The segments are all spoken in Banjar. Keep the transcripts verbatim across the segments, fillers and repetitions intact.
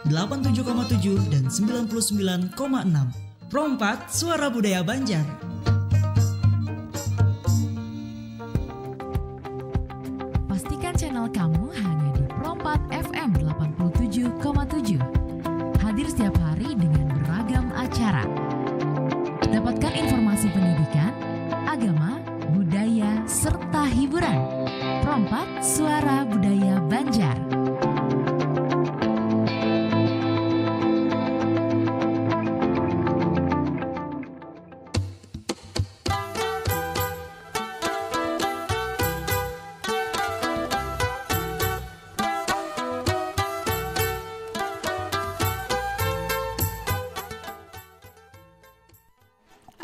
delapan tujuh koma tujuh dan sembilan puluh sembilan koma enam. Pro empat, Suara Budaya Banjar. Pastikan channel kamu hanya di Pro empat F M delapan puluh tujuh koma tujuh. Hadir setiap hari dengan beragam acara. Dapatkan informasi pendidikan, agama, budaya, serta hiburan. Pro empat, Suara Budaya Banjar.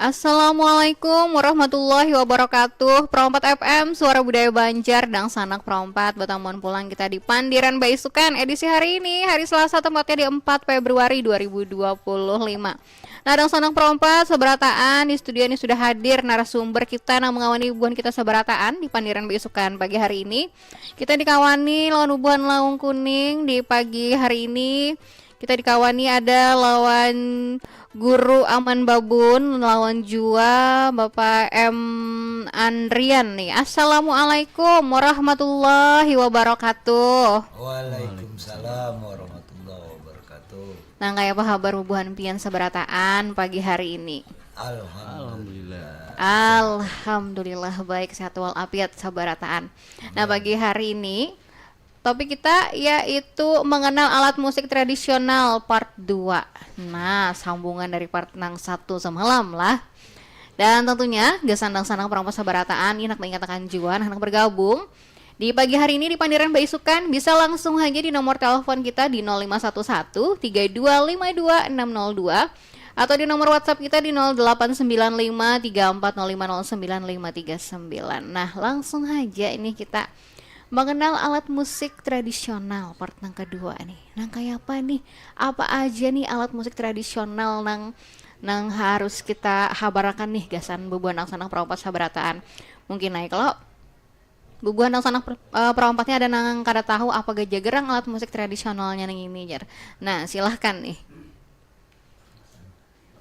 Assalamualaikum warahmatullahi wabarakatuh. Pro empat F M, Suara Budaya Banjar, dangsanak Pro empat. Batamuan pulang kita di Pandiran Baisukan edisi hari ini, hari Selasa, tepatnya di empat Februari dua ribu dua puluh lima. Nah, dangsanak Pro empat, sabarataan, di studio ini sudah hadir narasumber kita nang mengawani bubuhan kita sabarataan di Pandiran Baisukan pagi hari ini. Kita dikawani lawan bubuhan Laung Kuning di pagi hari ini. Kita dikawani ada lawan Guru Aman Babun, lawan jua Bapak M Andrian nih. Assalamualaikum warahmatullahi wabarakatuh. Waalaikumsalam warahmatullahi wabarakatuh. Nang kaya apa habar bubuhan pian sabarataan pagi hari ini? Alhamdulillah. Alhamdulillah, baik, sehat walafiat sabarataan. Nah, pagi hari ini topik kita yaitu mengenal alat musik tradisional part dua. Nah, sambungan dari part nang satu semalam lah. Dan tentunya gasan dangsanak Pro empat sabarataan, handak mengingatakan jua nah handak bergabung di pagi hari ini di Pandiran Baisukan, bisa langsung haja di nomor telepon kita di nol lima satu satu tiga dua lima dua enam nol dua atau di nomor WhatsApp kita di nol delapan sembilan lima tiga empat nol lima nol sembilan lima tiga sembilan. Nah, langsung haja ini kita mengenal alat musik tradisional part nang kedua nih. Nang kaya apa nih? Apa aja nih alat musik tradisional nang nang harus kita habarakan nih gasan bubuhan dangsanak Pro empat sabarataan? Mungkin naik lo bubuhan dangsanak Pro empat nya ada nang kada tahu apa gaja gerang alat musik tradisionalnya nang ini, jar. Nah, silahkan nih.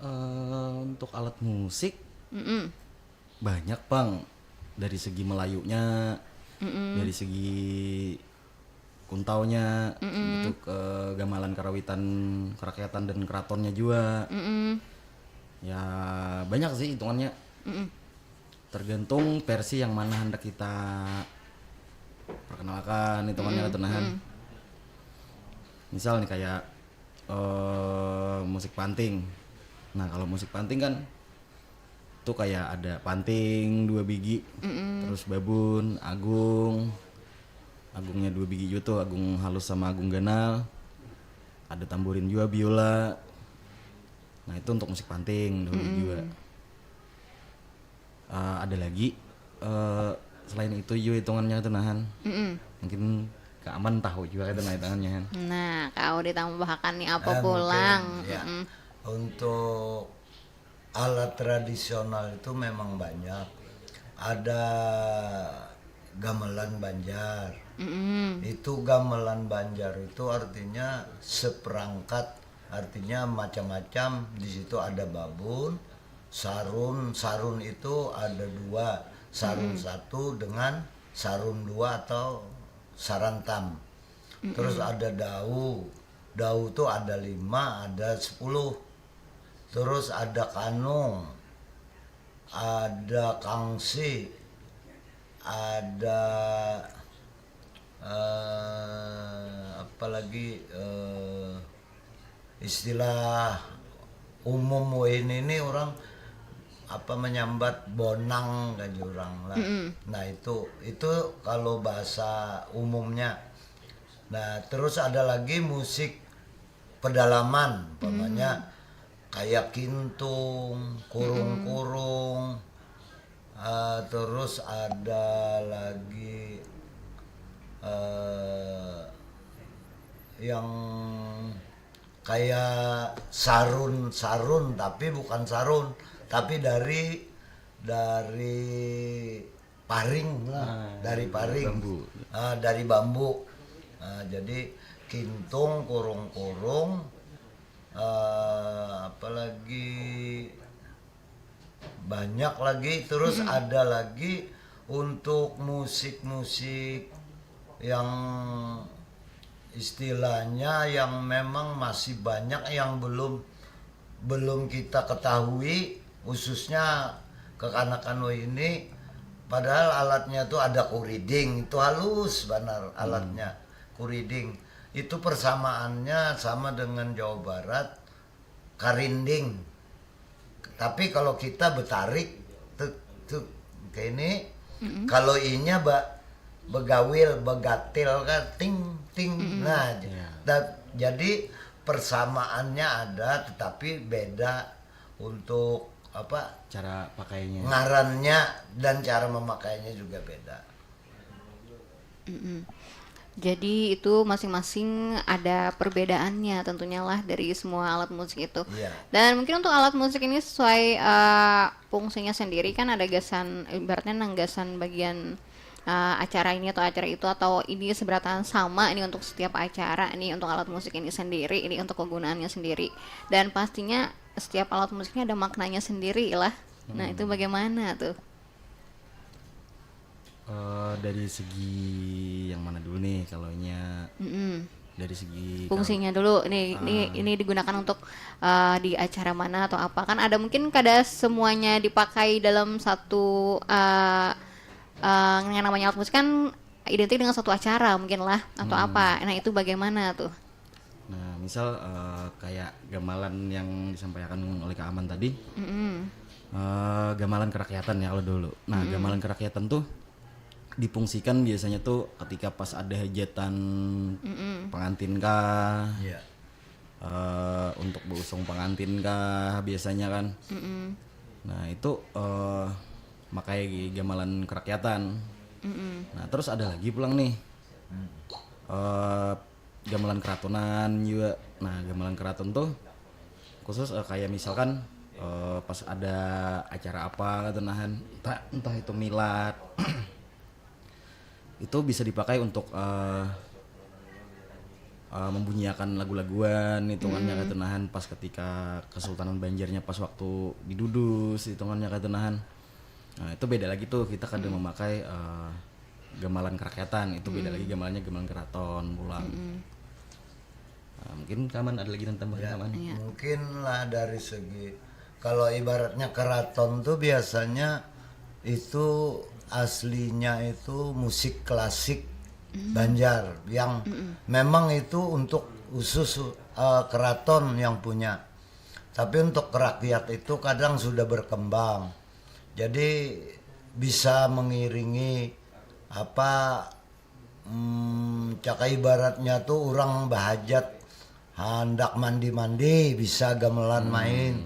Eh, untuk alat musik Mm-mm. banyak, pang, dari segi Melayunya, Mm-mm. dari segi kuntaunya, Mm-mm. untuk eh, gamelan karawitan, karakyatan dan keratonnya juga. Mm-mm. Ya, banyak sih hitungannya. Mm-mm. Tergantung versi yang mana hendak kita perkenalkan, hitungannya, Mm-mm. katunahan. Mm-mm. Misal nih kayak eh, musik panting. Nah, kalau musik panting kan tuh kayak ada panting dua bigi, Mm-mm. terus babun, agung. Agungnya dua bigi juga tuh, agung halus sama agung ganal. Ada tamburin juga, biola. Nah, itu untuk musik panting dahulu Mm-mm. juga. Eh, ada lagi eh, selain itu juga hitungannya, katunahan. Mm-mm. Mungkin Kak Aman tahu juga itu, nah, hitungannya, kan. Nah, kau ditambahakan nih apa Eh, pulang? mungkin, ya. Mm-mm. Untuk alat tradisional itu memang banyak. Ada gamelan Banjar. Mm-mm. Itu gamelan Banjar itu artinya seperangkat, artinya macam-macam. Di situ ada babun, sarun. Sarun itu ada dua, sarun Mm-mm. satu dengan sarun dua atau sarantam. Mm-mm. Terus ada dau. Dau tuh ada lima, ada sepuluh. Terus ada kanung, ada kangsi, ada eh, apa lagi, eh, istilah umum wahini ini orang apa menyambat bonang kan orang lah. Mm-mm. Nah, itu itu kalau bahasa umumnya. Nah, terus ada lagi musik pedalaman, umpamanya kayak kintung, kurung-kurung, eh, terus ada lagi eh, yang kayak sarun-sarun, tapi bukan sarun, tapi dari dari paring lah, Ah, dari paring, bambu. Ah, dari bambu. Ah, jadi Intung, kurung-kurung, eh, apalagi banyak lagi. Terus ada lagi untuk musik-musik yang istilahnya yang memang masih banyak yang belum belum kita ketahui, khususnya kekanakan ini. Padahal alatnya tuh ada kuriding, itu halus banar alatnya, kuriding. Itu persamaannya sama dengan Jawa Barat, karinding. Tapi kalau kita betarik, tuk, tuk, kayak ini, kalau inya ba, begawil, begatil kan, ting, ting. Nah, da, jadi persamaannya ada, tetapi beda untuk apa, Cara pakainya. ngarannya dan cara memakainya juga beda. Mm-mm. Jadi itu masing-masing ada perbedaannya tentunya lah dari semua alat musik itu. Iya. Dan mungkin untuk alat musik ini sesuai eh, fungsinya sendiri kan ada gasan ibaratnya nang gasan bagian eh, acara ini atau acara itu atau ini seberatan sama ini untuk setiap acara ini untuk alat musik ini sendiri ini untuk kegunaannya sendiri dan pastinya setiap alat musiknya ada maknanya sendiri lah. Nah itu bagaimana tuh? Eh, dari segi yang mana dulu nih? Kalau nya Mm-mm. dari segi Fungsinya dulu ini ini ini digunakan untuk eh, di acara mana atau apa kan ada mungkin kada semuanya dipakai dalam satu eh eh, yang namanya alat musik kan identik dengan satu acara mungkin lah atau apa. Nah itu bagaimana tuh? Nah, misal eh, kayak gamelan yang disampaikan oleh Kak Aman tadi, Mm-mm. eh, gamelan kerakyatan ya kalau dulu. Nah, gamelan kerakyatan tuh difungsikan biasanya tuh ketika pas ada hajatan pengantin kah, Iya. eh, untuk berusung pengantin kah biasanya kan. Mm-mm. Nah, itu eh, makai gamelan kerakyatan. Mm-mm. Nah, terus ada lagi pulang nih. Eh, gamelan keratunan juga. Nah, gamelan keraton tuh khusus eh, kayak misalkan eh, pas ada acara apa gitu nahan. Entah, entah itu milad. Itu bisa dipakai untuk eh, eh, membunyiakan lagu-laguan hitungannya gitu nahan pas ketika Kesultanan Banjarnya pas waktu didudus hitungannya gitu nahan. Nah, itu beda lagi tuh kita kadang memakai eh, gamelan kerakyatan itu beda lagi gamelannya gamelan keraton pulang. Nah, mungkin Kak Aman ada lagi tambahan Ya, Kak Aman. Iya. Mungkin lah dari segi kalau ibaratnya keraton tuh biasanya itu aslinya itu musik klasik Banjar yang memang itu untuk khusus eh, keraton yang punya. Tapi untuk rakyat itu kadang sudah berkembang. Jadi bisa mengiringi apa hmm, caka ibaratnya tuh orang bahajat hendak mandi-mandi bisa gamelan main.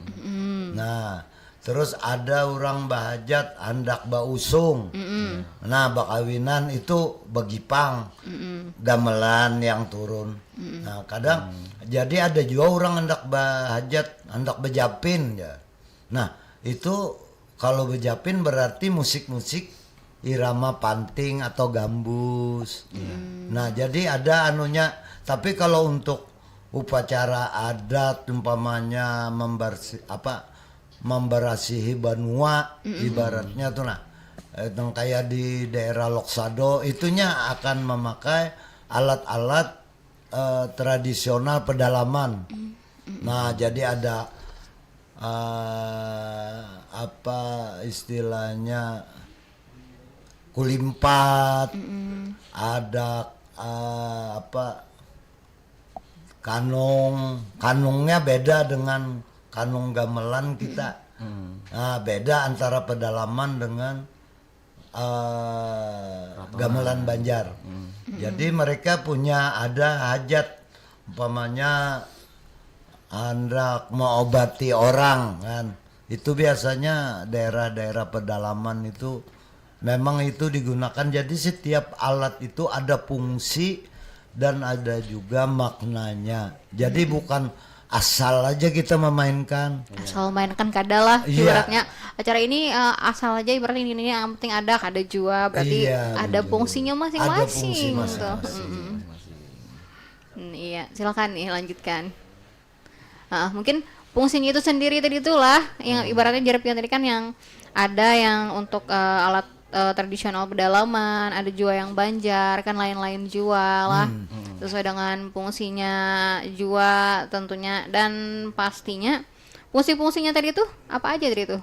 Nah, terus ada orang bahajat hendak bausung. Nah, bakawinan itu begipang gamelan yang turun. Nah, kadang jadi ada juga orang hendak bahajat, hendak bejapin ya. Nah, itu kalau bejapin berarti musik-musik irama panting atau gambus. Nah, jadi ada anunya. Tapi kalau untuk upacara adat umpamanya membarsi apa memberasihi banua ibaratnya tuh nah eh, yang kayak di daerah Loksado itunya akan memakai alat-alat eh, tradisional pedalaman. Nah, jadi ada eh, apa istilahnya kulimpat, ada eh, apa kanung, kanungnya beda dengan kanung gamelan kita. Nah, beda antara pedalaman dengan eh, gamelan Banjar. Jadi mereka punya ada hajat umpamanya hendak mengobati orang kan. Itu biasanya daerah-daerah pedalaman itu memang itu digunakan. Jadi setiap alat itu ada fungsi dan ada juga maknanya. Jadi bukan asal aja kita memainkan. Asal main kan kada lah Iya. ibaratnya acara ini eh, asal aja ibaratnya ini, ini yang penting ada kada jua berarti Iya, ada betul. fungsinya Ada masing-masing fungsi tuh. masing-masing. Mm-mm. Hmm, Ya, silakan nih lanjutkan. Ah, mungkin fungsinya itu sendiri tadi itulah yang ibaratnya jar pian tadi kan yang ada yang untuk eh, alat eh, tradisional pedalaman, ada jua yang banjar, kan lain-lain jua lah. Sesuai dengan fungsinya jua tentunya dan pastinya fungsi-fungsinya tadi itu apa aja tadi itu?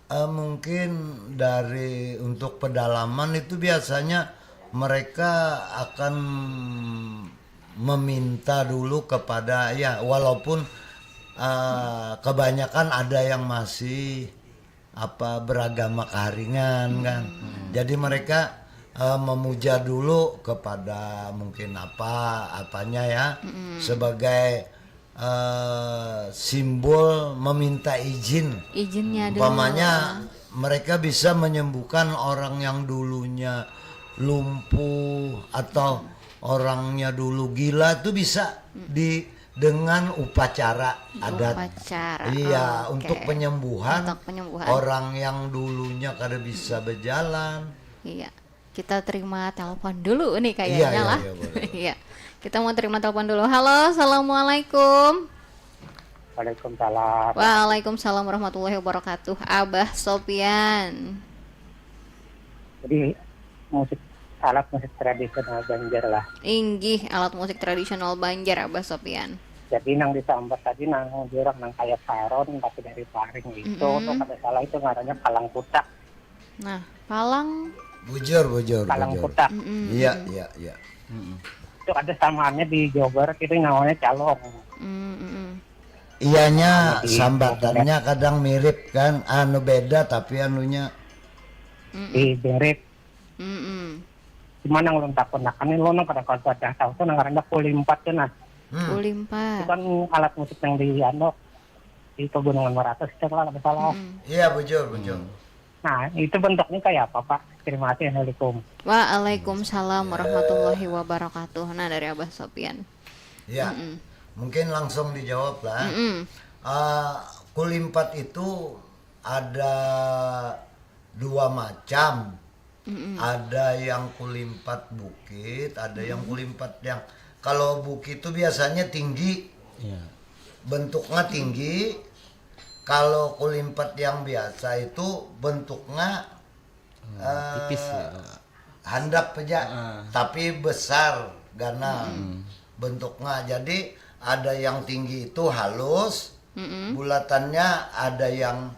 Eh, mungkin dari untuk pedalaman itu biasanya mereka akan meminta dulu kepada, ya, walaupun eh, kebanyakan ada yang masih apa beragama kaharingan kan. Jadi mereka eh, memuja dulu kepada mungkin apa apanya ya sebagai eh, simbol meminta izin. Izinnya dulu. Umpamanya mereka bisa menyembuhkan orang yang dulunya lumpuh atau orangnya dulu gila tuh bisa di dengan upacara adat. Upacara. Iya, Oke. Untuk penyembuhan Untuk penyembuhan. Orang yang dulunya kada bisa berjalan. Iya. Kita terima telepon dulu nih kayaknya Iya, iya, lah. Iya, boleh. Iya. Kita mau terima telepon dulu. Halo, assalamualaikum. Waalaikumsalam. Waalaikumsalam warahmatullahi wabarakatuh. Abah Sopian. Jadi musik alat musik tradisional Banjar lah. Inggih, alat musik tradisional Banjar, Abah Sopian. Jadi nang disambat tadi nang jurang nang kayak saron tapi dari paring itu Mm-mm. tuh kada salah itu ngarannya palang kutak. Nah, palang. Bujur, bujur, Palang bujur. Kutak. Mm-mm. Iya, iya, iya. Itu ada samaannya di Jawa Barat itu namanya calong. Mm-mm. Ianya Di- sambatannya kadang mirip kan, anu beda tapi anunya Mm-mm. Di Beret. Mm-mm. Cuma nang ulun takunakan ini lo nang kada kada tahu tuh nang ngarannya kulimpat tuh nah. Hmm. Kulimpat. Itu kan alat musik yang di anu di pegunungan Meratus itu kalau nggak salah. Mm-mm. Iya, bujur, bujur. Nah, itu bentuknya kayak apa, Pak? Terima kasih. Assalamualaikum. Waalaikumsalam warahmatullahi wabarakatuh. Nah, dari Abah Sopian. Ya, Mm-mm. Mungkin langsung dijawab lah. Mm-mm. Eh, kulimpat itu ada dua macam. Mm-mm. Ada yang kulimpat bukit, ada yang kulimpat yang kalau bukit itu biasanya tinggi, Iya. Bentuknya tinggi. Kalau kulimpat yang biasa itu bentuknya Hmm, eh, tipis ya. handap aja, Ah. tapi besar ganal bentuknya. Jadi ada yang tinggi itu halus, Mm-mm. bulatannya ada yang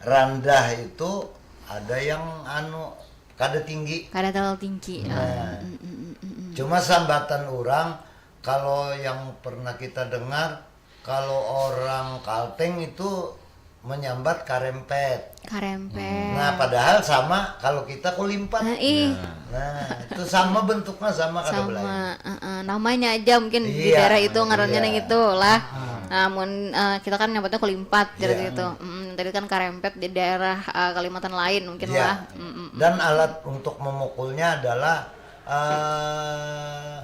randah itu, ada yang anu kada tinggi. Kada terlalu tinggi. Nah. Mm, mm, mm, mm, mm. Cuma sambatan orang kalau yang pernah kita dengar kalau orang Kalteng itu menyambat karempet. Karempet. Nah, padahal sama kalau kita kulimpat. Nah, ih. Nah, itu sama bentuknya sama kada belain. Sama, heeh. Namanya aja mungkin di Iya, daerah itu ngarannya iya. Nang itu lah. Namun eh, kita kan nyebutnya kulimpat gitu Iya. gitu. Mm, tadi kan karempet di daerah eh, Kalimantan lain mungkin Iya. lah. Mm, mm, mm. Dan alat untuk memukulnya adalah eh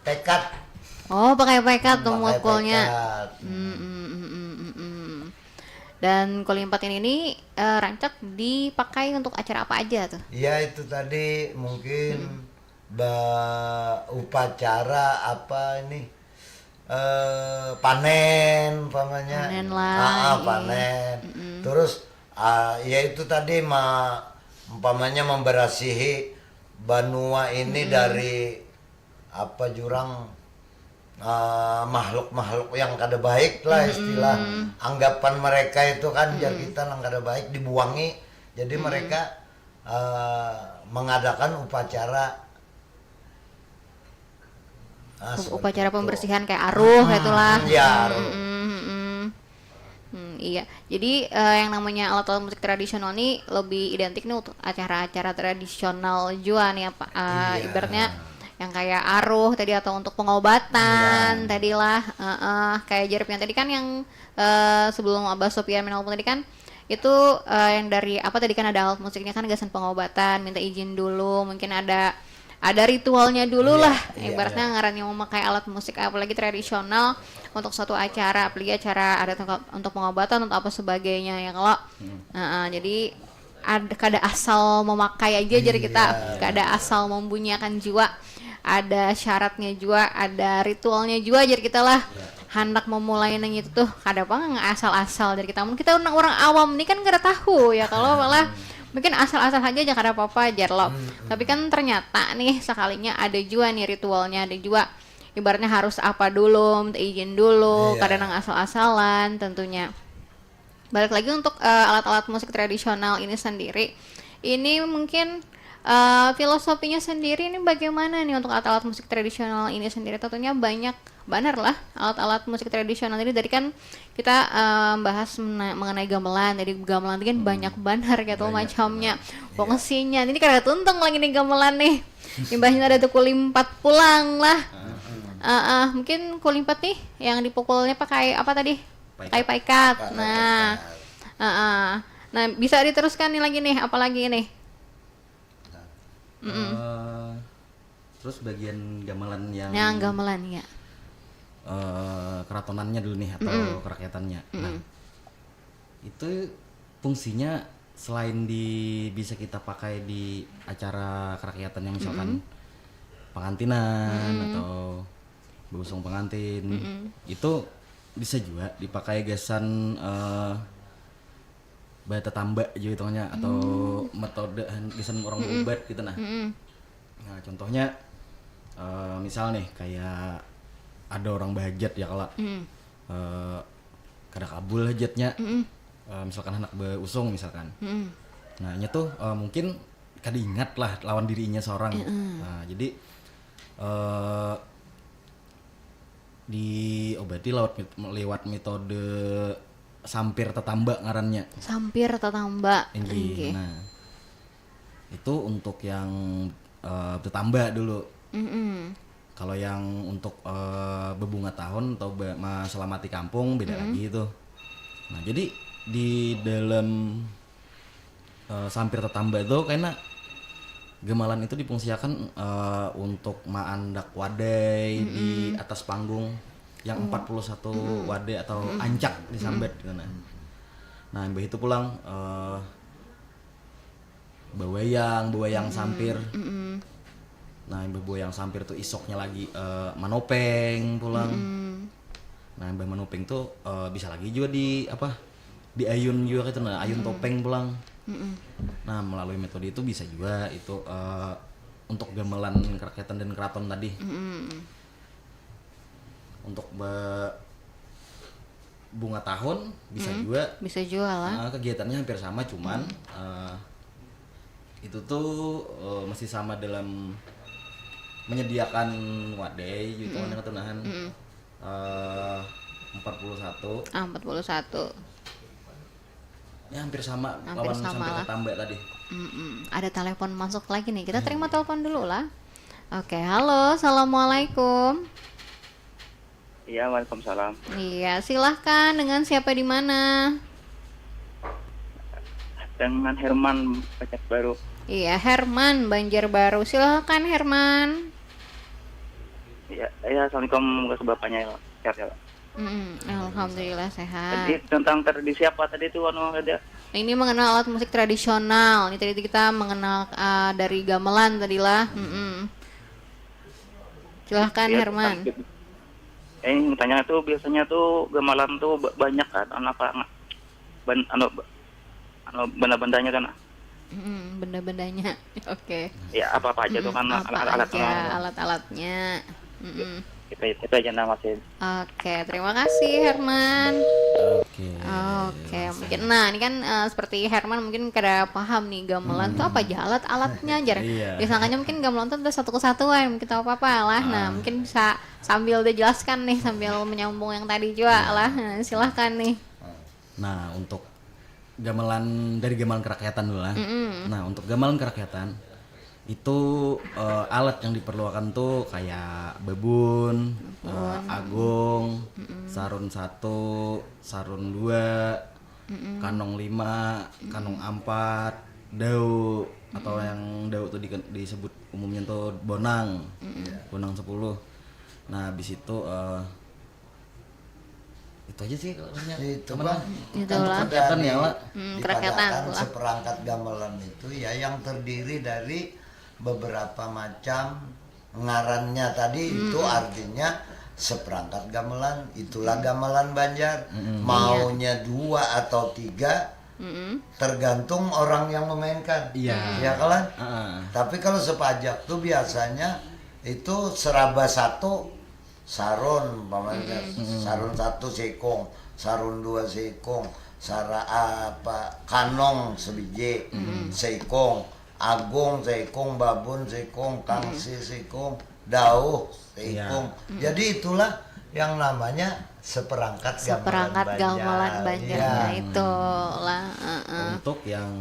pekat. Oh, pakai pekat tuh Pakai mukulnya. pekat. Mm, mm, mm, mm, mm, mm. Dan kulimpat ini eh, rancak dipakai untuk acara apa aja tuh? Ya itu tadi mungkin ba upacara apa ini eh panen umpamanya. Panen lah, Ah, ah, iya. panen. Terus ah, ya itu tadi ma umpamanya memberasihi banua ini dari apa jurang ah, makhluk-makhluk yang kada baik lah istilah anggapan mereka itu kan jar kita nang kada baik dibuangi. Jadi mereka ah, mengadakan upacara ah, seperti Upacara itu. Pembersihan kayak aruh itulah. Iya, aruh. Mm, mm, mm. Hmm, iya. Jadi eh, yang namanya alat-alat musik tradisional nih lebih identik nih untuk acara-acara tradisional juga nih apa eh, Iya. Ibaratnya yang kayak aruh tadi atau untuk pengobatan tadilah eh, eh, kayak Jerpin tadi kan yang eh, sebelum Abah Sopian menelpon tadi kan itu eh, yang dari apa tadi kan ada alat musiknya kan gasan pengobatan minta izin dulu mungkin ada ada ritualnya dulu Iya, lah iya, ibaratnya ngarannya memakai alat musik apalagi tradisional untuk suatu acara apalagi acara ada untuk, untuk pengobatan untuk apa sebagainya ya kalau Nah, eh, jadi ad- kada asal memakai aja jadi kita Iya. kada asal membunyiakan jua ada syaratnya jua, ada ritualnya jua, jar kita lah. Handak memulai nang itu tuh kada pang asal-asal, jar kita. Mun kita nang urang awam ni kan kada tahu ya kalo lah. Mungkin asal-asal haja aja kada apa-apa, jar lo. Tapi kan ternyata nih, sekalinya ada jua nih ritualnya, ada jua ibaratnya harus apa dulu, minta izin dulu, Iya. Kada nang asal-asalan tentunya. Balik lagi untuk eh, alat-alat musik tradisional ini sendiri, ini mungkin eh, filosofinya sendiri ini bagaimana nih untuk alat-alat musik tradisional ini sendiri? Tentunya banyak banar lah alat-alat musik tradisional ini. Tadi kan kita eh, bahas mena- mengenai gamelan, jadi gamelan itu kan banyak banar gitu Banyak macamnya, banar. fungsinya. Ini kada tuntung lagi nih gamelan nih. Imbahnya ada tuh kulimpat pulang lah. Ah, ah, mungkin kulimpat nih yang dipukulnya pakai apa tadi? Pakai paikat. Pakai Nah, paikat. ah, ah. Nah, bisa diteruskan nih lagi nih, apalagi ini? Eh, terus bagian gamelan yang Yang gamelan ya. eh, keratonannya dulu nih atau kerakyatannya. Nah, itu fungsinya selain di bisa kita pakai di acara kerakyatan yang misalkan pengantinan atau berusung pengantin, itu bisa juga dipakai gasan eh, batatamba juga hitungannya atau metode han- gasan orang berubat gitu nah. Nah, contohnya eh, misal nih kayak ada orang bahajat ya kala. Eh, kada kabul hajatnya. Eh, misalkan anak beusung misalkan. Nah, inya tuh eh, mungkin kada ingat lah lawan dirinya seorang. Nah, jadi eh diobati lewat met- lewat metode sampir tatamba ngarannya. Sampir tatamba. Inggih. Nah, itu untuk yang eh, tatamba dulu. Mm-mm. Kalau yang untuk eh, bebunga tahun atau be- meselamati kampung beda lagi itu. Nah, jadi di dalam eh, sampir tatamba itu karena gamelan itu difungsiakan eh, untuk maandak wadai di atas panggung yang empat puluh satu wadai atau ancak disambat gitu nah. Nah, imbah itu pulang eh, bawayang, bawayang sampir. Nah, imbah bawayang sampir tuh isoknya lagi eh, manopeng pulang. Nah, imbah manopeng tuh eh, bisa lagi juga di apa? Di ayun juga gitu nah, ayun topeng pulang. Nah, melalui metode itu bisa juga itu eh, untuk gamelan kerakyatan dan keraton tadi. Untuk be- bunga tahun bisa juga. Bisa juga lah. Nah, kegiatannya hampir sama cuman eh, itu tuh eh, masih sama dalam menyediakan wadai gitu kan katunahan eh, empat puluh satu. Ah, empat puluh satu. Ya hampir sama Hampir lawan sama sampir lah. Tatamba tadi. Mm-mm. Ada telepon masuk lagi nih. Kita terima telepon dulu lah. Oke, halo, assalamualaikum. Iya, waalaikumsalam. Iya, silahkan. Dengan siapa di mana? Dengan Herman, Banjarbaru. Iya, Herman, Banjarbaru. Silahkan, Herman. Iya, iya, assalamualaikum ke bapaknya ya, Pak. Sehat ya, Pak. Mm-mm, alhamdulillah sehat. Jadi tentang tradisi apa tadi tuh anu ada? Ini mengenal alat musik tradisional. Ini tadi kita mengenal uh, dari gamelan tadilah. Mm-mm. Silahkan Iya, Herman. tentang- Eh, yang tanya tuh biasanya tuh gamelan tuh ba- banyak kan, anu apa nggak? Ban, anu, ba- anu benda-bendanya kan? Mm-mm, benda-bendanya. Oke. Ya apa-apa aja tuh kan Mm-mm, apa alat-alat aja alat-alatnya. Mm-mm. Kita itu aja nama sih. Oke, terima kasih Herman. Oke. Oke, mungkin nah ini kan eh, seperti Herman mungkin kada paham nih gamelan tuh apa aja alat-alatnya jar. Iya. Disangkanya mungkin gamelan tuh ada satu kesatuan, mungkin tahu apa-apa lah. Nah, mungkin bisa sambil dijelaskan nih sambil menyambung yang tadi juga lah. Nah, silahkan nih. Nah, untuk gamelan dari gamelan kerakyatan dulu lah. Nah, untuk gamelan kerakyatan itu eh, alat yang diperlukan tuh kayak babun, eh, agung, sarun satu, sarun dua, kanong lima, kanong ampat, dau atau yang dau tuh di- disebut umumnya tuh bonang, bonang sepuluh. Nah, habis itu eh, itu aja sih kalau punya Itu teman kan lah. Itulah. Kerakyatan ya, Wak. Hmm, Di kerakyatan Padalarang lah. Seperangkat gamelan itu ya yang terdiri dari beberapa macam ngarannya tadi itu artinya seperangkat gamelan, itulah gamelan Banjar. Maunya dua atau tiga, tergantung orang yang memainkan. Iya. Ya, kalan? Heeh. Tapi kalau sepajak tuh biasanya itu seraba satu, sarun, umpamanya, sarun satu seikung, sarun dua seikung, sara apa, kanong sebiji seikung, agung seikung, babun seikung, kangsi seikung, dauh seikung. Iya. Jadi itulah yang namanya seperangkat gamelan Banjar. Seperangkat gamelan Banjar. Iya. Nah, itulah, heeh. Untuk yang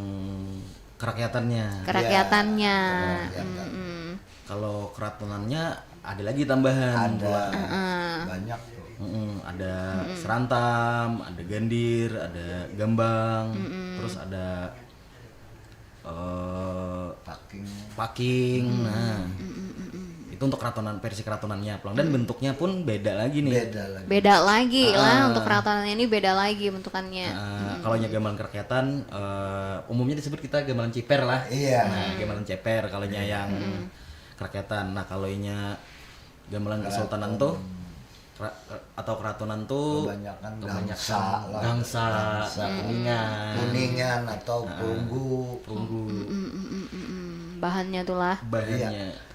kerakyatannya. Kerakyatannya. Iya, kerakyatannya. Mm-mm. Kalau keratonannya ada lagi tambahan. Ada. Heeh. Banyak tuh. Mm-mm, ada serantam, ada gandir, ada gambang, terus ada eh, Paking. Paking. Nah, itu untuk keratonan, versi keratonannya pulang. Dan bentuknya pun beda lagi nih. Beda lagi. Beda lagi lah, untuk keratonannya ini beda lagi bentukannya. Ah, kalau nya gamelan kerakyatan, eh, umumnya disebut kita gamelan ciper lah. Iya. Nah, gamelan ceper kalau nya yang kerakyatan. Nah, kalau inya gamelan kesultanan tuh, kera- atau keratonan tuh kebanyakan gangsa lah. Gangsa, kuningan. Kuningan atau perunggu. Perunggu. Mm, mm, mm, mm, mm. Bahannya tuh lah. Bahannya. Iya.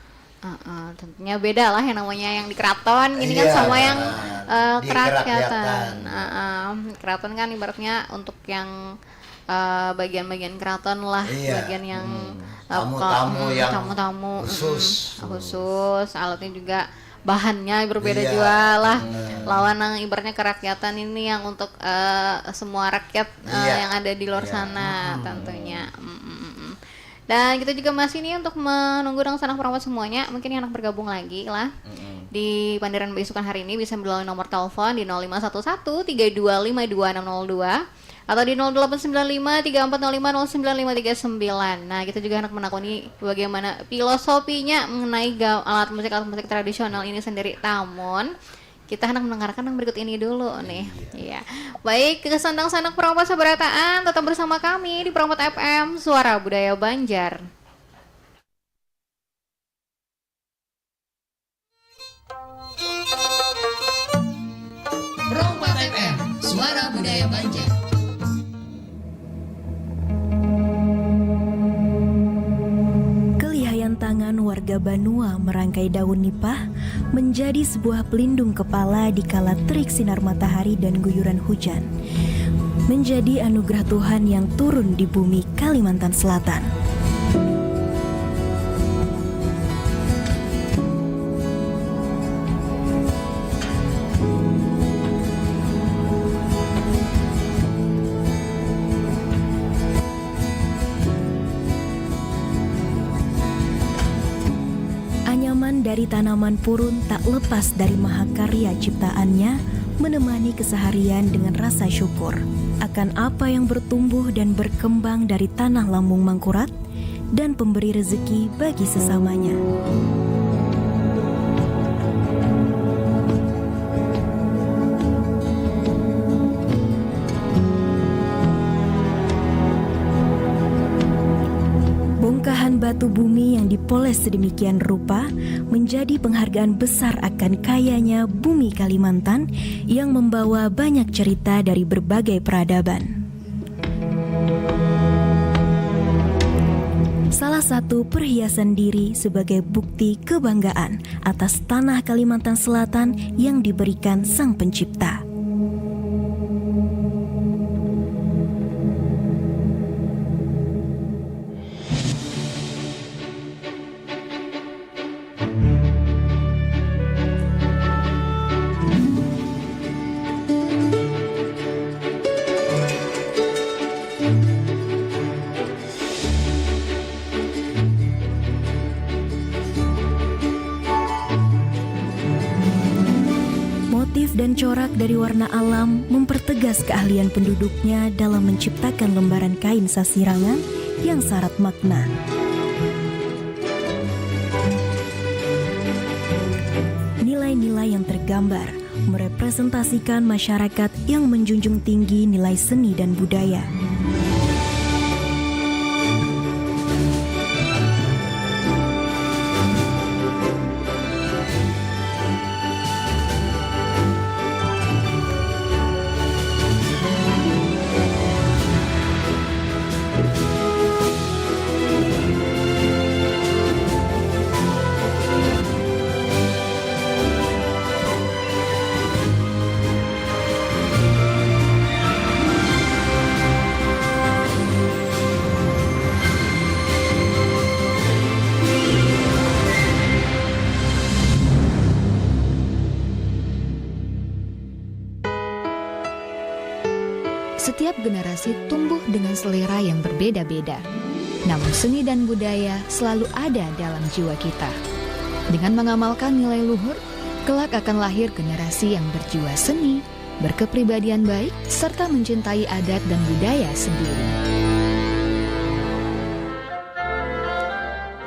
Heeh, tentunya beda lah yang namanya yang di keraton gini kan sama yang, eh, di kerakyatan. Kerakyatan. Heeh, keraton kan ibaratnya untuk yang, eh, bagian-bagian keraton lah, iya, bagian yang, eh, tamu-tamu yang tamu-tamu, khusus. Mm-mm, khusus, alatnya juga bahannya berbeda juga lah. Lawan yang ibaratnya kerakyatan ini yang untuk, eh, semua rakyat, eh, yang ada di luar sana tentunya. Mm-mm, mm-mm. Dan kita juga masih nih untuk menunggu dangsanak perawat semuanya. Mungkin yang anak bergabung lagi lah di pandiran beisukan hari ini bisa melalui nomor telepon di nol lima satu satu tiga dua lima dua enam nol dua atau di nol delapan sembilan lima tiga empat nol lima nol sembilan lima tiga sembilan. Nah, kita juga anak menakuni bagaimana filosofinya mengenai ga- alat musik alat musik tradisional ini sendiri. Namun kita hendak mendengarkan yang berikut ini dulu nih. Iya. Baik, ke sandang sanak perompat seberataan, tetap bersama kami di Perompat F M, Suara Budaya Banjar. Perompat F M, Suara Budaya Banjar. Kelihayan tangan warga Banua merangkai daun nipah menjadi sebuah pelindung kepala di kala terik sinar matahari dan guyuran hujan. Menjadi anugerah Tuhan yang turun di bumi Kalimantan Selatan. Anyaman dari tanaman purun tak lepas dari mahakarya ciptaannya, menemani keseharian dengan rasa syukur akan apa yang bertumbuh dan berkembang dari tanah lambung Mangkurat dan pemberi rezeki bagi sesamanya. Bongkahan batu bumi yang dipoles sedemikian rupa menjadi penghargaan besar akan kayanya bumi Kalimantan yang membawa banyak cerita dari berbagai peradaban. Salah satu perhiasan diri sebagai bukti kebanggaan atas tanah Kalimantan Selatan yang diberikan Sang Pencipta. Motif dan corak dari warna alam mempertegas keahlian penduduknya dalam menciptakan lembaran kain sasirangan yang syarat makna. Nilai-nilai yang tergambar merepresentasikan masyarakat yang menjunjung tinggi nilai seni dan budaya. Setiap generasi tumbuh dengan selera yang berbeda-beda. Namun seni dan budaya selalu ada dalam jiwa kita. Dengan mengamalkan nilai luhur, kelak akan lahir generasi yang berjiwa seni, berkepribadian baik, serta mencintai adat dan budaya sendiri.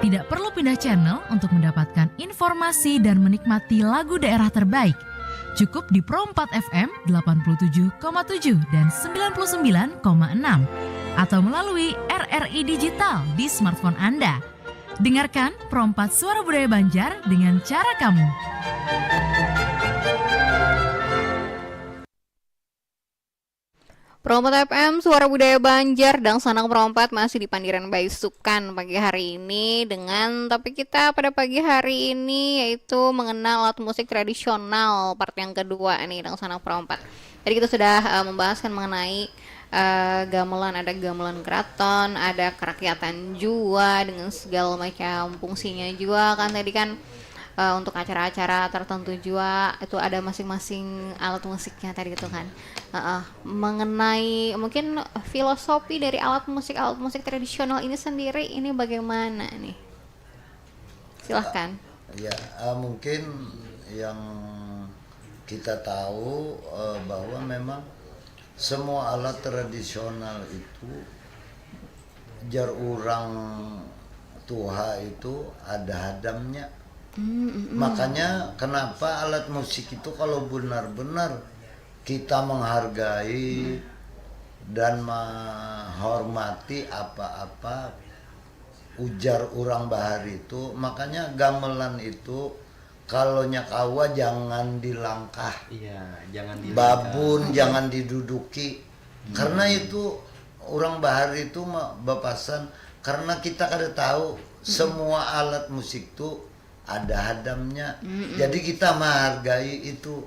Tidak perlu pindah channel untuk mendapatkan informasi dan menikmati lagu daerah terbaik. Cukup di Pro empat F M delapan puluh tujuh koma tujuh dan sembilan puluh sembilan koma enam atau melalui R R I Digital di smartphone Anda. Dengarkan Pro empat Suara Budaya Banjar dengan cara kamu. Pro empat F M, Suara Budaya Banjar, dangsanak Pro empat masih di pandiran baisukan pagi hari ini dengan topik kita pada pagi hari ini, yaitu mengenal alat musik tradisional, part yang kedua nih, dangsanak Pro empat. Tadi kita sudah uh, membahaskan mengenai uh, gamelan, ada gamelan keraton, ada kerakyatan jua dengan segala macam fungsinya jua kan tadi kan. Uh, untuk acara-acara tertentu jua itu ada masing-masing alat musiknya tadi itu kan. Uh, uh, mengenai mungkin filosofi dari alat musik alat musik tradisional ini sendiri ini bagaimana nih? Silahkan. Ya, uh, mungkin yang kita tahu uh, bahwa memang semua alat tradisional itu jar urang tuha itu ada hadamnya. Mm, mm, mm. Makanya kenapa alat musik itu kalau benar-benar kita menghargai mm. dan menghormati apa-apa ujar urang bahari itu, makanya gamelan itu kalau nya kawa jangan dilangkah. Iya, jangan dilangkah. Babun jangan diduduki. Hmm. Karena itu orang bahari itu bapasan karena kita kada tahu hmm. semua alat musik tu ada hadamnya. Hmm. Jadi kita menghargai itu.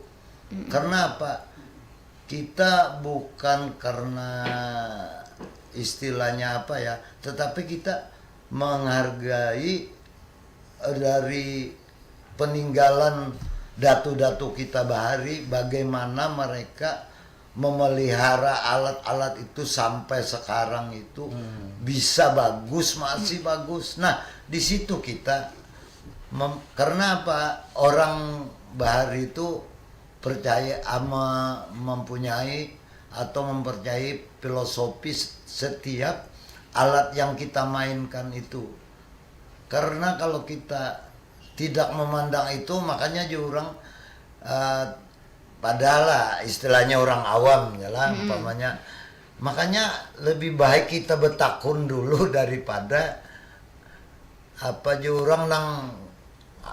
Hmm. Karena apa? Kita bukan karena istilahnya apa ya, tetapi kita menghargai dari peninggalan datu-datu kita bahari, bagaimana mereka memelihara alat-alat itu sampai sekarang itu hmm. bisa bagus, masih hmm. bagus. Nah, di situ kita mem, karena apa? Orang bahari itu percaya ama mempunyai atau mempercayai filosofis setiap alat yang kita mainkan itu. Karena kalau kita tidak memandang itu, makanya jurang uh, eh, padahal lah istilahnya orang awam ya lah hmm. umpamanya. Makanya lebih baik kita betakun dulu daripada apa jurang nang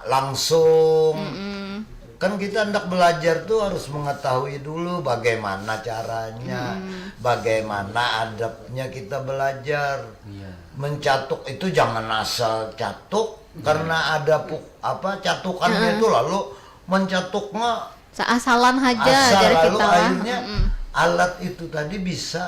langsung. Mm-mm. Kan kita hendak belajar tuh harus mengetahui dulu bagaimana caranya, mm. bagaimana adabnya kita belajar. Yeah. Mencatuk itu jangan asal catuk mm. karena ada puk, apa catukannya mm. itu lalu mencatuknya seasalan aja asal, dari lalu kita. Akhirnya mm. alat itu tadi bisa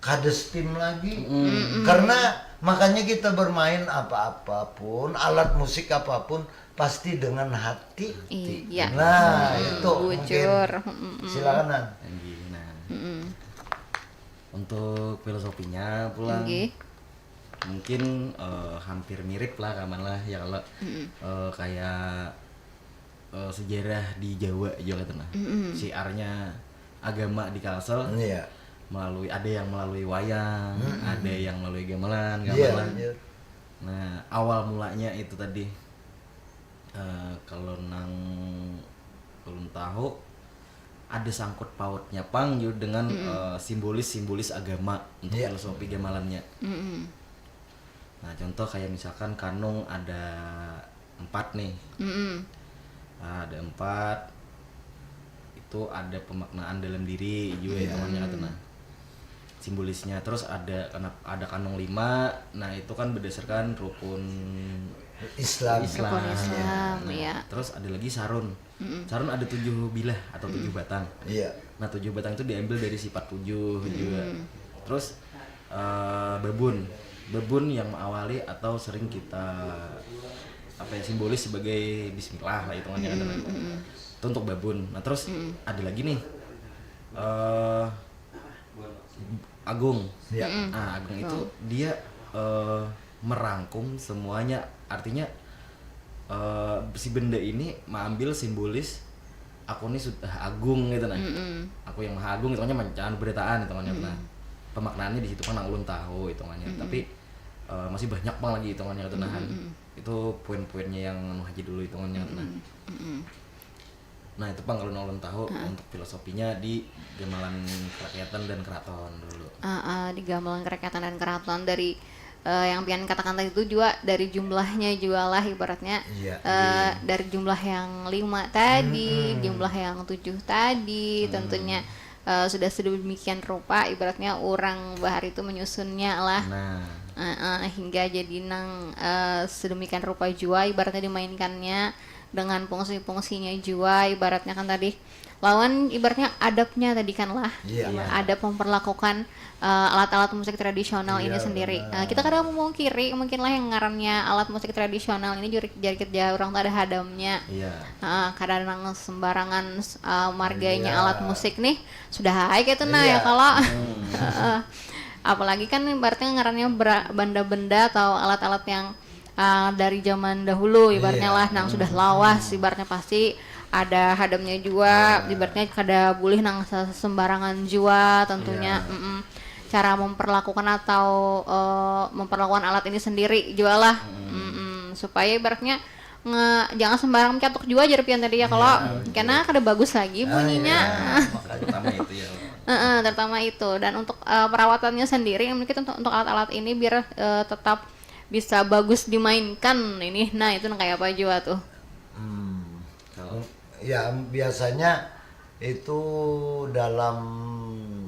kada steam lagi. Mm. Karena makanya kita bermain apa-apapun, alat musik apapun pasti dengan hati. Iya. Nah, mm. itu Bujur. Mungkin. Mm. Silakan Nan. Nah. Mm. Untuk filosofinya pulang. Okay. Mungkin uh, hampir mirip lah kaman lah ya kalau mm. uh, kayak uh, sejarah di Jawa juga tuh nah. Mm. Siarnya agama di Kalsel. Iya. Melalui ada yang melalui wayang, mm-hmm. ada yang melalui gamelan, gamelan. Yeah, yeah. Nah, awal mulanya itu tadi uh, kalau nang belum tahu ada sangkut pautnya pang juga dengan mm-hmm. uh, simbolis-simbolis agama untuk yeah. filosofi gamelannya. Mm-hmm. Nah, contoh kayak misalkan kanung ada empat nih. Mm-hmm. Nah, ada empat itu ada pemaknaan dalam diri juga yeah. ya temannya kata nah simbolisnya terus ada ada kanung lima nah itu kan berdasarkan rukun Islam Islam, rukun Islam nah, ya. Terus ada lagi sarun mm-hmm. Sarun ada tujuh bilah atau tujuh mm-hmm. batang iya nah tujuh batang itu diambil dari sifat tujuh mm-hmm. juga terus uh, babun babun yang mengawali atau sering kita apa ya simbolis sebagai bismillah lah hitungannya mm-hmm. Itu untuk babun. Nah terus mm. ada lagi nih uh, Agung. Ya. Mm-mm. Nah, Agung itu dia uh, merangkum semuanya, artinya uh, si benda ini mengambil simbolis aku ini sudah agung gitu nah. Mm-mm. Aku yang maha agung, hitungannya mancan beritaan hitungannya. Mm-mm. Nah, pemaknaannya di situ kan ulun tahu hitungannya. Mm-mm. Tapi uh, masih banyak pang lagi hitungannya gitu nah. Mm-mm. Itu poin-poinnya yang anu haji dulu hitungannya gitu nah. Mm-mm. Nah, itu pang kalau ulun tahu uh-uh. Untuk filosofinya di gamelan kerakyatan dan keraton dulu. Uh, uh, di gamelan kerakyatan dan keraton dari uh, yang pian katakan tadi itu juga dari jumlahnya juga lah ibaratnya. Iya. Uh, dari jumlah yang lima tadi, hmm, jumlah yang tujuh tadi, hmm. Tentunya uh, sudah sedemikian rupa ibaratnya orang bahari itu menyusunnya lah. Nah. Uh, uh, hingga jadi nang uh, sedemikian rupa jua ibaratnya dimainkannya dengan fungsi-fungsinya jua ibaratnya kan tadi lawan ibaratnya adabnya tadi kan lah. Iya. Adab memperlakukan uh, alat-alat musik tradisional iya, ini sendiri. Uh, kita kada memungkiri mungkin lah yang ngarannya alat musik tradisional ini jari kerja orang tuh ada hadamnya. Iya. Uh, kada nang sembarangan uh, marganya iya. Alat musik nih sudah aja gitu nah iya. Ya kalau hmm. Apalagi kan berarti ngarannya benda-benda atau alat-alat yang uh, dari zaman dahulu ibaratnya yeah. Lah nang sudah lawas ibaratnya pasti ada hadamnya juga yeah. Ibaratnya kada boleh nang sembarangan jua tentunya yeah. Mm-mm. Cara memperlakukan atau uh, memperlakukan alat ini sendiri juga lah mm-mm. Mm-mm. Supaya ibaratnya nge, jangan sembarang mencatuk juga aja pian tadi ya kalau yeah. Karena kada bagus lagi bunyinya yeah. Terutama itu ya. Uh-uh, terutama itu dan untuk uh, perawatannya sendiri mungkin untuk, untuk alat-alat ini biar uh, tetap bisa bagus dimainkan ini. Nah, itu nang kayak apa jua tuh? Hmm. Kalau ya biasanya itu dalam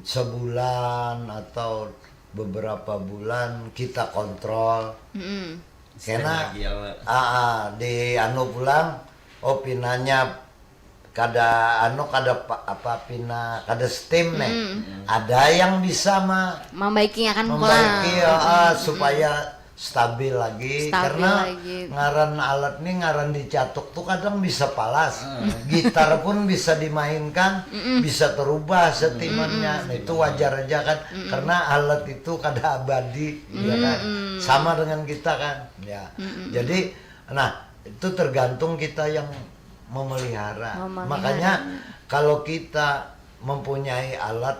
sebulan atau beberapa bulan kita kontrol. Mm-hmm. Karena ah, ah, di anu pulang oh pinanya kada anu kada apa pina kada steam nih mm. Ada yang bisa ma membaikinya kan membaiki ya, ah, supaya mm. Stabil lagi stabil karena lagi. Ngaran alat nih ngaran dicatuk tuh kadang bisa palas mm. Gitar pun bisa dimainkan mm. Bisa terubah setimannya mm. Nah, itu wajar aja kan mm. Karena alat itu kada abadi mm. Ya kan sama dengan kita kan ya mm. Jadi nah itu tergantung kita yang memelihara. Memelihara. Makanya kalau kita mempunyai alat,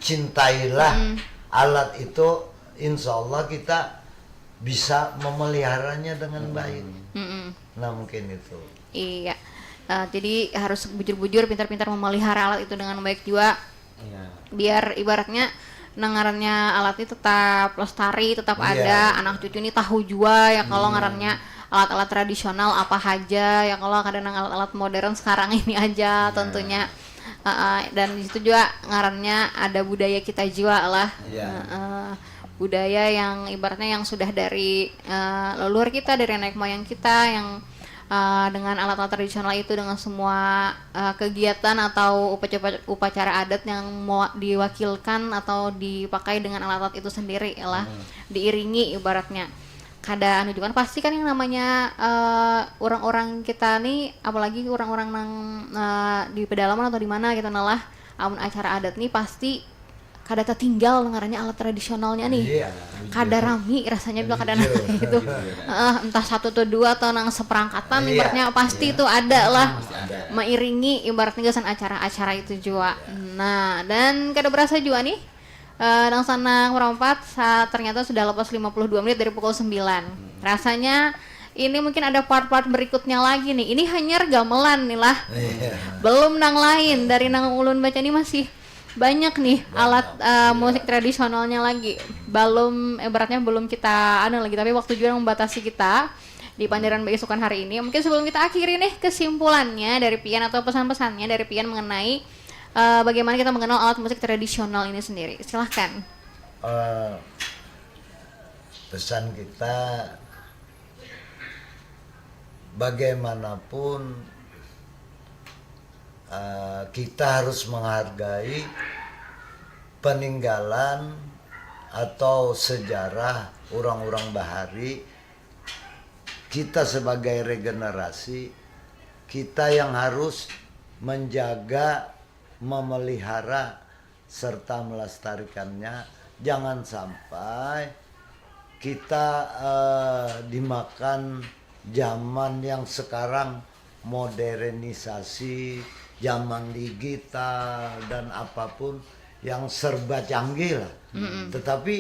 cintailah hmm. Alat itu, insya Allah kita bisa memeliharanya dengan hmm. Baik. Hmm. Nah mungkin itu. Iya, uh, jadi harus bujur-bujur, pintar-pintar memelihara alat itu dengan baik juga. Iya. Biar ibaratnya nang ngarannya alat ini tetap lestari, tetap iya. Ada anak cucu ini tahu jua ya kalau iya. Ngarannya alat-alat tradisional apa haja ya kalau kada nang alat-alat modern sekarang ini aja iya. Tentunya uh, uh, dan di situ juga ngarannya ada budaya kita jua lah yeah. Uh, uh, budaya yang ibaratnya yang sudah dari uh, leluhur kita dari nenek moyang kita yang uh, dengan alat-alat tradisional itu dengan semua uh, kegiatan atau upacara adat yang diwakilkan atau dipakai dengan alat-alat itu sendiri lah hmm. Diiringi ibaratnya kada anu juga kan pasti kan yang namanya uh, orang-orang kita nih apalagi orang-orang nang uh, di pedalaman atau di mana gitu nalah amun acara adat nih pasti kada tertinggal ngarannya alat tradisionalnya nih iya, kada rami rasanya bila kada itu uh, entah satu atau dua atau nang seperangkatan iya, ibaratnya pasti iya. Itu ada lah ada. Meiringi ibaratnya gasan acara-acara itu juga iya. Nah dan kada berasa juga nih Uh, nang sanak merompat saat ternyata sudah lepas lima puluh dua menit dari pukul sembilan. Hmm. Rasanya ini mungkin ada part-part berikutnya lagi nih. Ini hanya gamelan nih lah. Yeah. Belum nang lain dari nang ulun baca ini masih banyak nih banyak. Alat uh, musik tradisionalnya lagi. Belum ibaratnya belum kita anu lagi tapi waktu juga membatasi kita di panderan beisukan hari ini. Mungkin sebelum kita akhiri nih kesimpulannya dari pian atau pesan-pesannya dari pian mengenai uh, bagaimana kita mengenal alat musik tradisional ini sendiri. Silahkan. Uh, pesan kita bagaimanapun uh, kita harus menghargai peninggalan atau sejarah orang-orang bahari kita sebagai regenerasi kita yang harus menjaga memelihara serta melestarikannya. Jangan sampai kita eh, dimakan zaman yang sekarang, modernisasi, zaman digital dan apapun yang serba canggih lah. Tetapi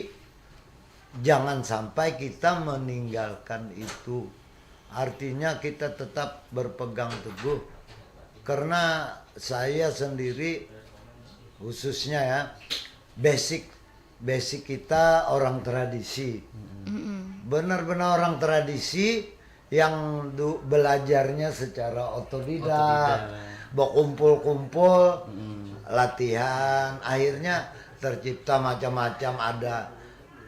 jangan sampai kita meninggalkan itu. Artinya kita tetap berpegang teguh. Karena saya sendiri khususnya ya, basic basic kita orang tradisi. Benar-benar orang tradisi yang du- belajarnya secara otodidak, berkumpul-kumpul, latihan, akhirnya tercipta macam-macam, ada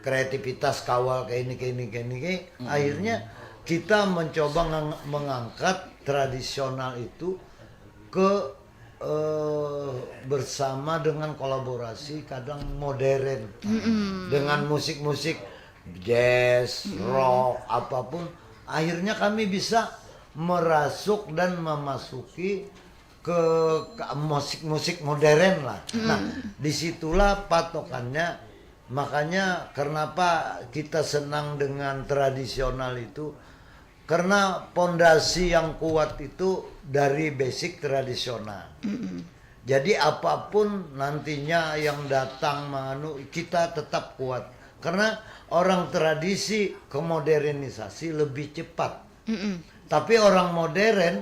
kreativitas kawal kayak ini, kayak ini, kayak ini, kayak ini. Akhirnya kita mencoba ngang- mengangkat tradisional itu ke eh, bersama dengan kolaborasi kadang modern, dengan musik-musik jazz, rock, apapun. Akhirnya kami bisa merasuk dan memasuki ke, ke musik-musik modern lah. Nah, disitulah patokannya. Makanya kenapa kita senang dengan tradisional itu, karena pondasi yang kuat itu dari basic tradisional. Jadi apapun nantinya yang datang menganu, kita tetap kuat. Karena orang tradisi ke modernisasi lebih cepat. Tapi orang modern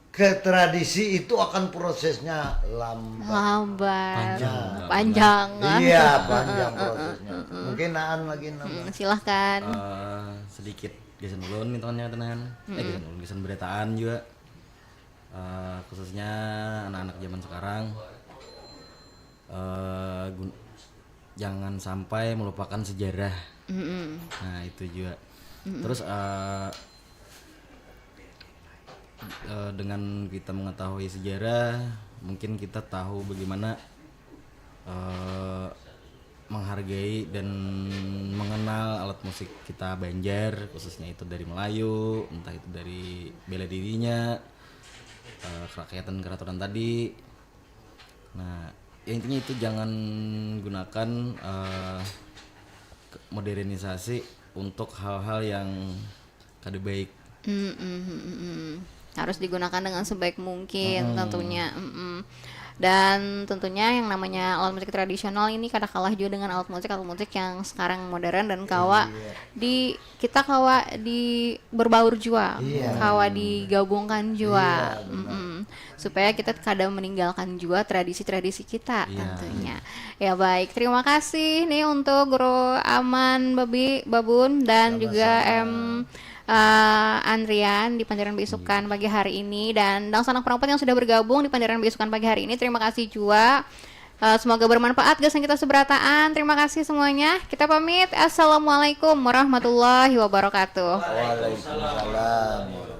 ke tradisi itu akan prosesnya lambat. Lambat. Panjang. Panjang. Iya, panjang prosesnya. Mungkin Aan lagi nambah. Hmm, silahkan. Eh, sedikit gasan ulun nih teman-teman. Eh, gasan ulun, gasan berataan juga. Eh, khususnya anak-anak zaman sekarang, eh, gun- jangan sampai melupakan sejarah. Nah, itu juga. Terus eh, eh, dengan kita mengetahui sejarah, mungkin kita tahu bagaimana eh, menghargai dan mengenal alat musik kita Banjar, khususnya itu dari Melayu, entah itu dari bela dirinya, eh, kerakyatan, keraturan tadi. Nah, ya intinya itu, jangan gunakan eh, ke- modernisasi untuk hal-hal yang kada baik. Mm, mm, mm, mm, mm. Harus digunakan dengan sebaik mungkin tentunya. Mm, mm. Dan tentunya yang namanya alat musik tradisional ini kada kalah juga dengan alat musik alat musik yang sekarang modern dan kawa di kita kawa di berbaur jua, Iya. kawa digabungkan jua. Iya, benar. Mm, mm. Supaya kita kada meninggalkan jua tradisi-tradisi kita Iya. tentunya. Ya baik, terima kasih nih untuk Guru Aman, Babi, Babun dan juga M eh, Andrian di Panjaran Beisukan pagi hari ini dan dangsanak perempat yang sudah bergabung di Panjaran Beisukan pagi hari ini. Terima kasih jua. Eh, semoga bermanfaat gasan kita seberataan. Terima kasih semuanya. Kita pamit. Assalamualaikum warahmatullahi wabarakatuh. Waalaikumsalam.